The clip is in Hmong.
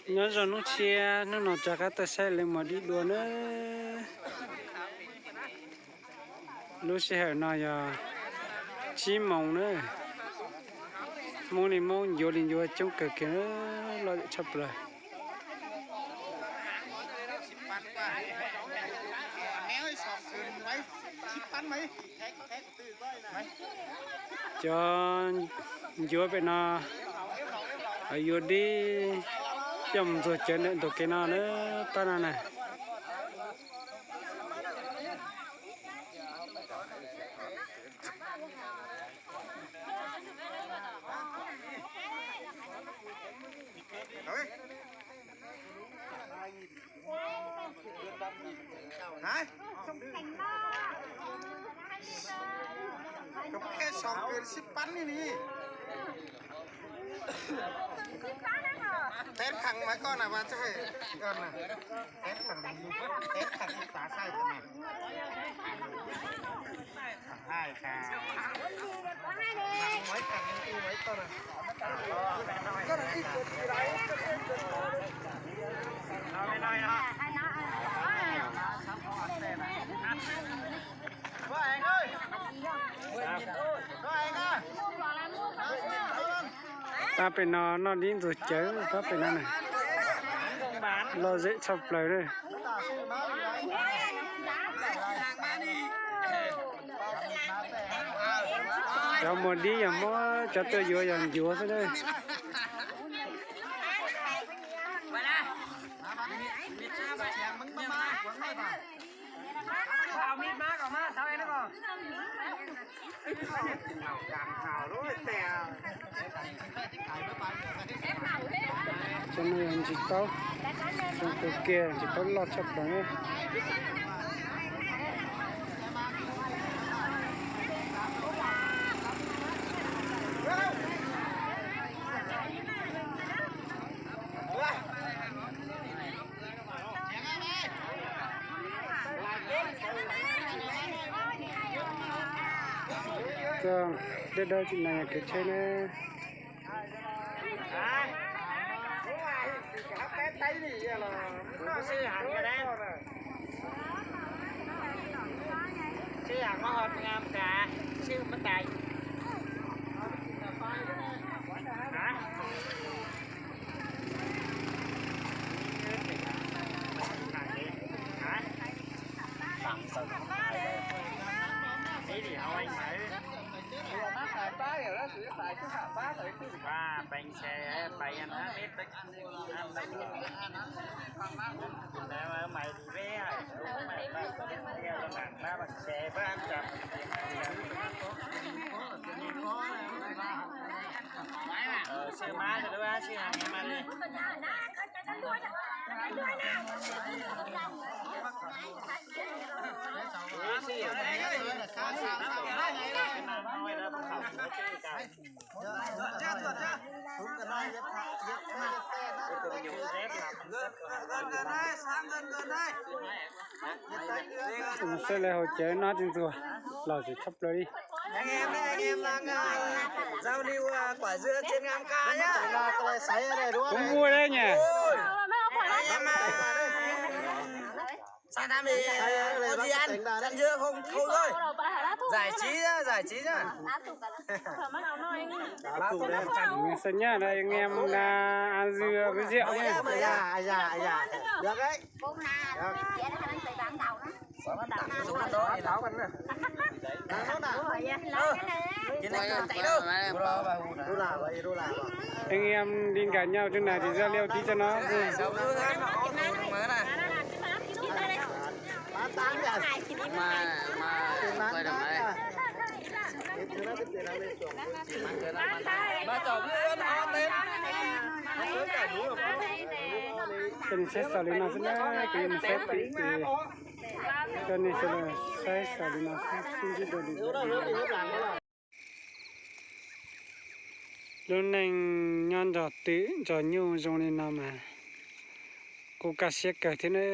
Nyob zoo hnub tshiab, hnub no rov qab tuaj saib lawv muas dib dua na. Lub sij hawm no yog tsib moos na. Hmoob li Hmoob, ncuav li ncuav, coob kawg kiag, loj tshaj plaws. Cov ncuav pem no yuav dib coj mus ntxuag cawv ntawm ntug kev no na, pab no na. Hais, koj pheej sau kws sib pab ni ni. Teb khang mas koj na, mas txawj koj na. Teb khang, teb khang ib xav saib koj na. Thẳng hai thẳng. Thẳng mấy thằng, đi mấy con à. Con này ít được gì đấy, con ít được gì đấy. Pab pem no noj dib ntxuag cawv, pab pem no na. Lom zem tshaj plaws na. Cov muas dib yog muab, cov tuaj yuav yog ncuav xwb na. Cov no yog ntsis taub, zoo kawg kiag, ntsis taub loj tshaj plaws na. Dawb dawb tsis na, kev tsheb na. Mus saib lawv haus cawv noj dib ntxuag, lom zem tshaj plaws li. Anh em, anh em đang, ờ, giao lưu, ờ, quả dưa trên Ngam Ca nhá. Kuv ua dab nyam. Ôi, anh em, ờ, sang Nam thì, ờ, có gì ăn, ăn dưa không, không thôi. Giải trí nhá, giải trí nhá. Xav nyab no, anh em đang ăn dưa với rượu nhá. Được đấy. Anh em đi cãi nhau trên này thì giao lưu tí cho nó vui. Coj nej saib xaus li no xwb na, kuv yuav mus saib tim ces coj nej sawv daws saib xaus li no xwb, sib ntsib dua lwm zaus. Lub neej nyob nrog twm nrog nyuj zoo li no mas kuj kaj siab kawg thiab na.